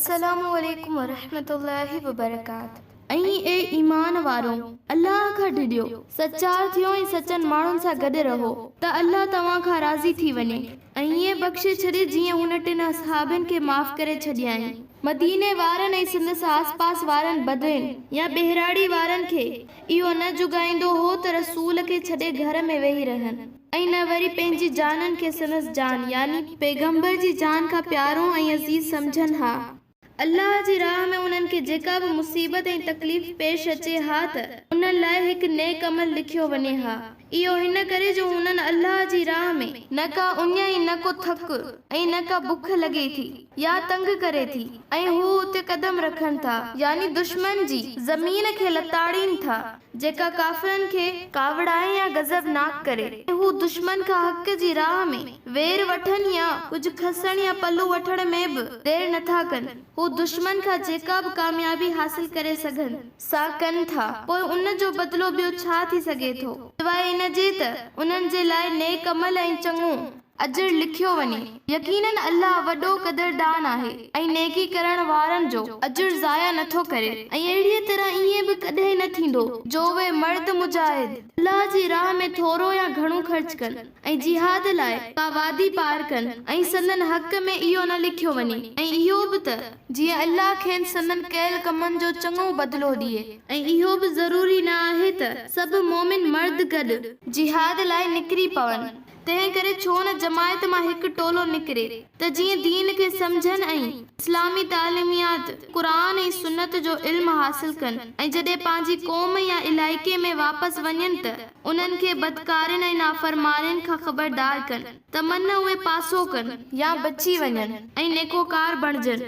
السلام عليڪم ورحمة الله وبرڪاته. ۽ اي ايمان وارؤ! الله کان ڊڄو، سچار ٿيو ۽ سچن ماڻهن سان گڏ رهو ته الله توهان کان راضي ٿي وڃي ۽ ائين بخشي ڇڏي جيئن هن ٽن اصحابين کي معاف ڪري ڇڏيائين. مديني وارن ۽ سندس آس پاس وارن بدوين يا ٻهراڙي وارن کي اهو نه جڳائيندو هو ته رسول کي ڇڏي گهر ۾ ويهي رهن. ۽ نه وري پنهنجي جانن کي سندس جان، يعني پيغمبر جي جان، کان پيارو ۽ عزيز سمجهن ها. الله جي راهه ۾ انهن کي جيڪا به مصيبت ۽ تڪليف پيش اچي ها ته انهن لاء هڪ نيڪ عمل لکيو وڃي ها. اهو هن ڪري جو انهن الله جي راهه ۾. نه ڪا اڃ ۽ نه ڪو ٿڪ ۽ نه ڪا بک لڳي ٿي يا تنگ ڪري ٿي ۽ هو اتي قدم رکن ٿا، يعني دشمن جي، زمين کي لتاڙين ٿا. جيڪا ڪافرن کي ڪاوڙائي يا غضبناڪ ڪري ۽ هو دشمن کان حق جي راهه ۾ وير وٺن يا ڪجهه کسڻ يا پلو وٺڻ ۾ به دير نٿا ڪن، هو دشمن کان جيڪا به ڪاميابي حاصل ڪري سگهن، سا ڪن ٿا، پوء ان جو بدلو ٻيو ڇا ٿي سگهي ٿو، سواء ان جي ته انهن جي لاء نيڪ عمل ۽ چڱو. اجر لکيو وڃي. يقيناً الله وڏو قدردان آهي ۽ نيڪي ڪرڻ وارن جو اجر ضايع نٿو ڪري ۽ اهڙيء طرح ائين به ڪڏهن نه ٿيندو جو اهي مرد مجاهد الله جي راهه ۾ ٿورو يا گهڻو خرچ ڪن ۽ جهاد لاء ڪا وادي پار ڪن ۽ سندن حق ۾ اهو نه لکيو وڃي ۽ اهو به ته جيئن الله کين سندن ڪيل ڪمن جو چڱو بدلو ڏئي ۽ اهو به ضروري نه آهي ته سڀ مؤمن مرد گڏ جهاد لاء نڪري پون. تنهن ڪري ڇو نه جماعت مان هڪ ٽولو نڪري ته جيئن دين کي سمجهن ۽ اسلامي تعليميات، قرآن ۽ سنت جو علم حاصل ڪن ۽ جڏهن پنهنجي قوم يا علائقي ۾ واپس وڃن ته انهن کي بدڪارين ۽ نافرمانين کان خبردار ڪن ته من اهي پاسو ڪن يا بچي وڃن ۽ نيڪوڪار بڻجن.